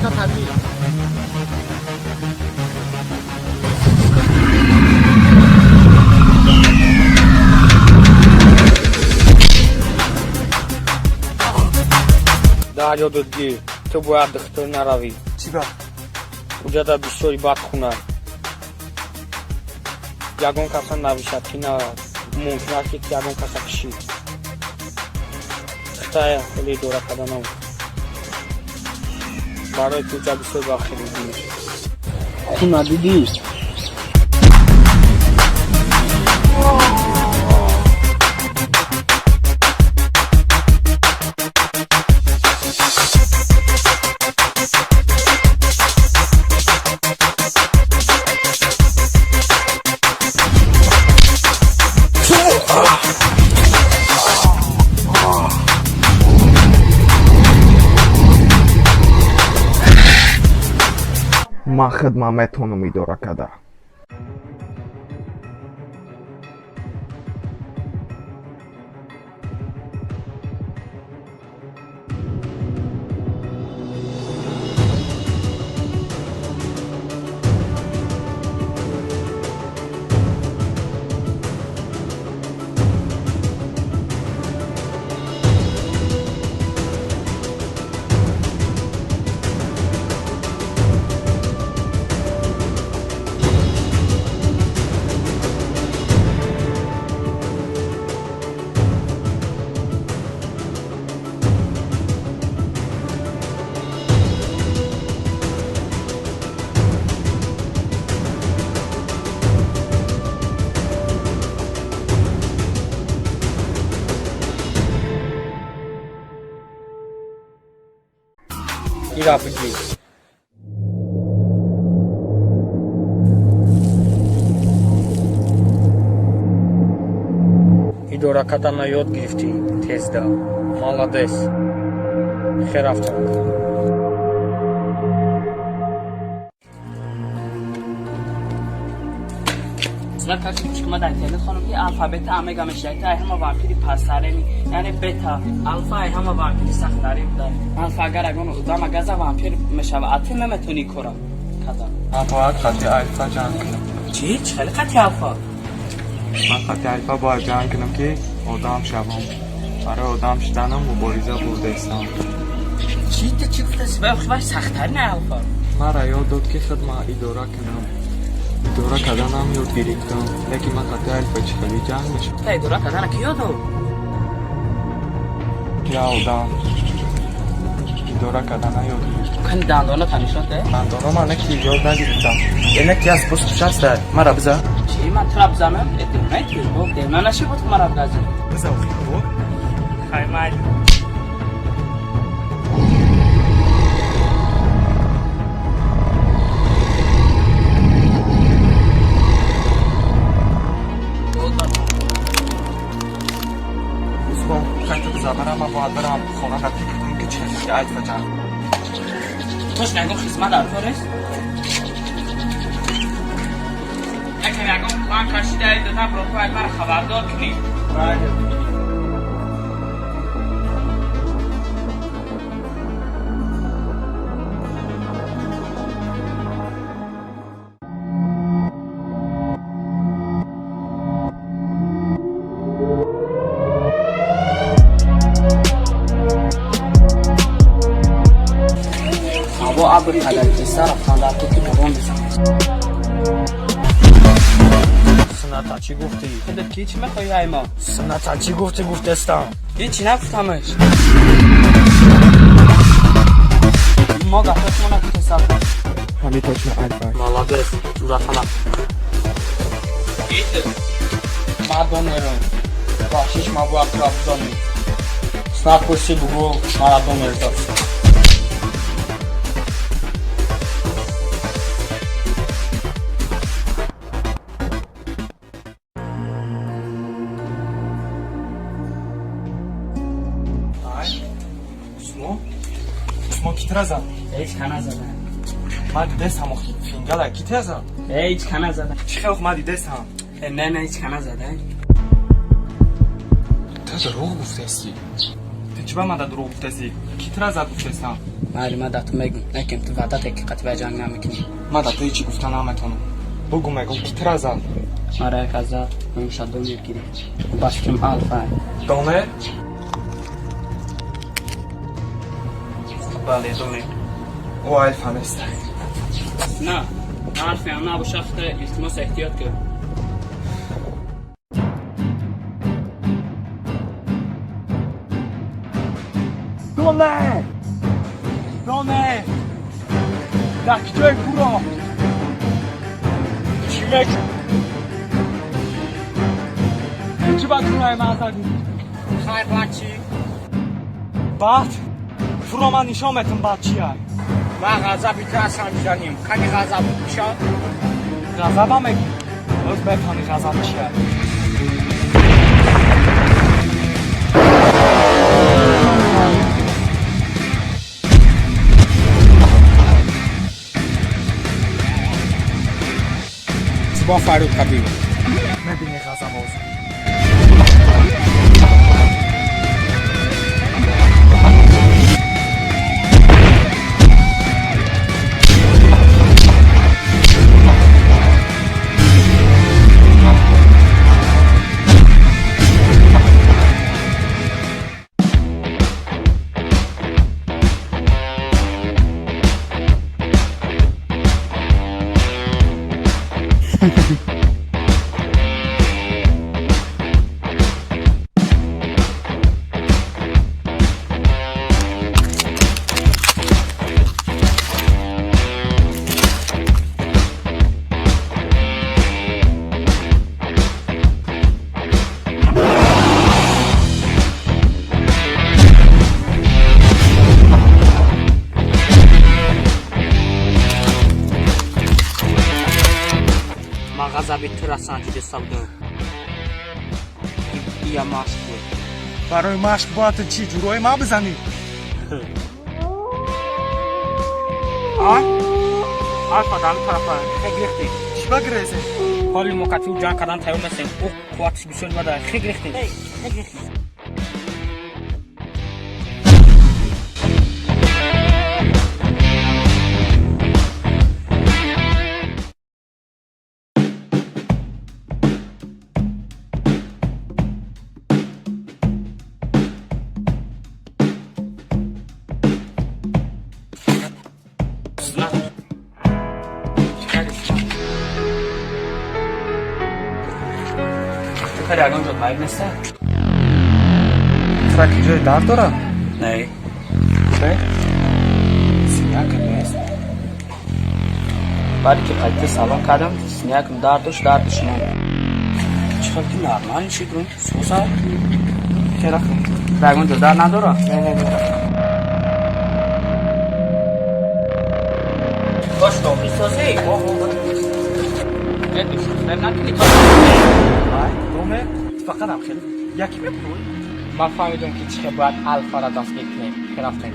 Катаби. Дар ёдат гир, ту бояд духтур наравӣ. Чӣ ба? Уҷада бисёри бад хунар. Ягон каса навишад, ки нарав. Мумкин аст, ки ягон каса кишӣ. Хитая хеле идора карданам. Барои ту уҷа бисёр бахелидӣ. Хуна дидӣ? Ман хидмат метавонам идора карда. Ира бигир. Идора кардана ёд гирифтӣ тезда. Молодец. Хер рафтам. Зна как чикма дар интернет хонам, ки алфа, бета, омега мешавад. Ай ҳама вампири пастарени, яъне бета, алфа ай ҳама вампири сахттарин буда. Алфа агар ягон одама газа, вампир мешава, а ту наметавонӣ кора кардан. Ман бояд хати алфа ҷанг кунам. Чӣ? Чӣ хеле қати алфа? Ман хати алфа бояд ҷанг кунам, ки одам шавам. Барои одам шуданам мубориза бурдаистам. Чӣ, ту чӣ гуфтаси? Вай сахттарин ай алфа. Маро ёд дод, ки хидмат идора кунам. Идора карданам ёд гирифтам, лекин ман хати алфа чӣ хеле ҷанг мешавам? Та идора кардана ки ёд дод? Я одам идора кардана ёд гирифтам. Кани дандоната нишон де. Дандоно ман ки ёд нагирифтам. Ена ки аз пушт шаста мара биза. Чӣ, ман тура бизанам? Девона ки девона наши буд, мара бигазӣ. Биза охи. Хай, майли. Усмон, хай ту биза, барам, ман бояд барам хона га фикр кунам, ки чӣ хати алфа ҷанг. Точно ягон хизмат дар кор нест? Якам ягон план кашидаи додам, бояд мара хабардор кунӣ. Бале. Ҳаво абр қадар тезтар рафтан дар ту, ки борон бизанад. Сината, чӣ гуфтӣ? Худат ки чӣ мехоҳӣ ай мо? Сината, чӣ гуфтӣ, гуфтестам? Ҳечи нагуфтамаш. Мо гапотмо нагуфтесам. Ҳами точно алфа. Молодец, ҷуръатана. Ман донерам. Бахшиш, ман бояд тура бизанем. Снат пурсӣ, бугӯ, мара донер дод. Ай, Усмон, Усмон, ки тира зад? Ҳеҷ ка назада. Ман дидестам, охи фингала ки тира зад? Ҳеҷ ка назада. Чӣ хел, ман дидестам. Не, не, ҳеҷ ка назада. Ту дурӯғ гуфтаисти. Ту Чӣ ба мада дурӯғ гуфтасӣ? Ки тира зад гуфтестам? Майли, ман да ту мегум, лекин ту ваъда те ки қатъи вай ҷанг намекунӣ. Ман да ту ҳечи гуфта наметавонам. Бугу, мегум, ки тира зад? Мара як аз зад, номуша Донер гирифт. Ба фикрам, алфа. Донер? Бале, Донер. Ӯ алфа нест. На, алфаям набоша, худта, илтимос, эҳтиёт кун. Донер! Донер! Дар киҷои буро? Чӣ мек? Чӣ ба тураи ман задӣ? Хайр, баъд чӣ? Баъд туро ман нишон метам, баъд чия. Ман ғазаби ту санҷиданем. Кани ғазаб шав? Ғазабам мегӣ? Боз мефаҳмӣ ғазаб чия. Зубон фарёд кардӣ. Мебинӣ ғазаб ҳозир. Ман ғазаби тура санҷида будам. Ия машқ буд. Барои машқ бояд ту чӣ, ҷурои ман бизанӣ? А? Алфа дар тарафа хе гирифтем. Чӣ ба гирезем? Ҳоли мо кати ӯ ҷанг кардан тайёр нестем. Ӯ қувватиш бисёр бада. Хе гирифтем. Хе гирифтем. На. Ту хари ягон ҷо майб неста? Тура ки ҷои дард дорад? Не. Бе, синяка нест? Баъде ки қайти салом кардам, синякам дард дошт, дарди шумо. Чӣ хел ки нормал шид, рӯ сӯза. Хела кун. Тура ягон ҷо дард надорад? Не, не, не. Бош, дохил созӣ. Накунӣ. Ай, доме, фақат ам хеле яки мепурӯй. Ман фаҳмидам, ки чӣ хел бояд алфара дастгир кунем. Хе рафтем.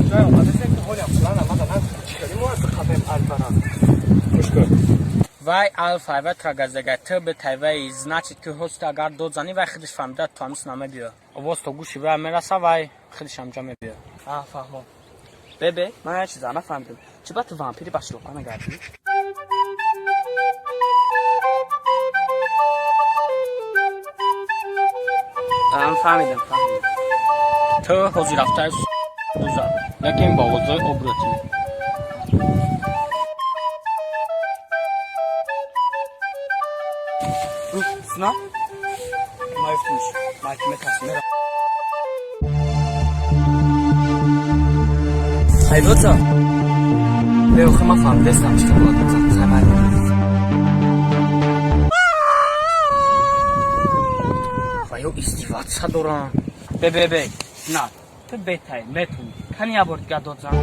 Ҷой омадасем, ки ҳолиам план амада нагуфтӣ, чӣ хеле мо аз қабем алфара. Гӯш кун. Вай алфа, вай трагазага, ту бетай вай, значит ки ҳост агар дод занӣ, вай худаш фаҳмида ту ҳамис намебиё. Овоз то гӯши вай мераса, вай худаш ҳамҷа мебиё. А, фаҳмом. Бебе, ман як чиза нафаҳмидам. Чӣ ба ту вампири ба шлопа мегардӣ? Ам фаҳмидам, фаҳмидам. Ту ҳозир рафтаи дуза, лекин ба овозҳои обротӣ. Сина? Маифтуш. Майки метарсим. Хайдоца. Бе, охи ман фаҳмидастам, чӣ хел бояд бизанам. Хай, майли. Ва ё издеваться дорам. Бе, бе, бе. На, ту бетай, метавонӣ. Кани як бор дига дод зан.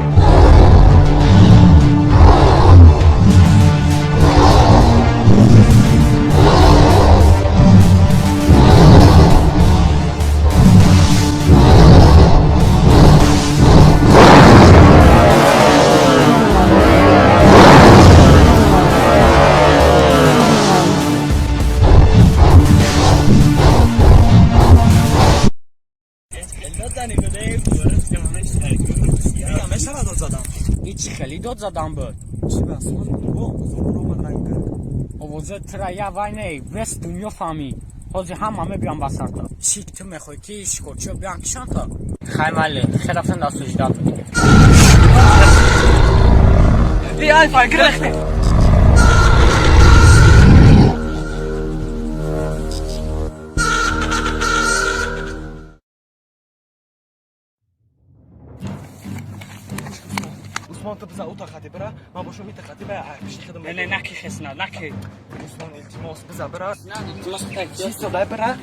Айшара дод задам. И чӣ хеле дод задан буд? Чӣ ба соз буд? Бо зур омад ранг кард. Овоза тра я вай не, вес дунё фаҳмӣ. Ҳозир ҳама мебиям ба сарта. Чӣ ту мехоҳӣ ки шикорчиё биям кишан та? Хай майли, хе рафтан дасту ждат. И алфа гирехте. Усмон, ту бизан, ӯ хати бира, ман бошум ита хати ба пишти хидм. Не, не, наки хесна, наки. Усмон, илтимос, биза бира. На, илтимос так. Чӣ содай бира?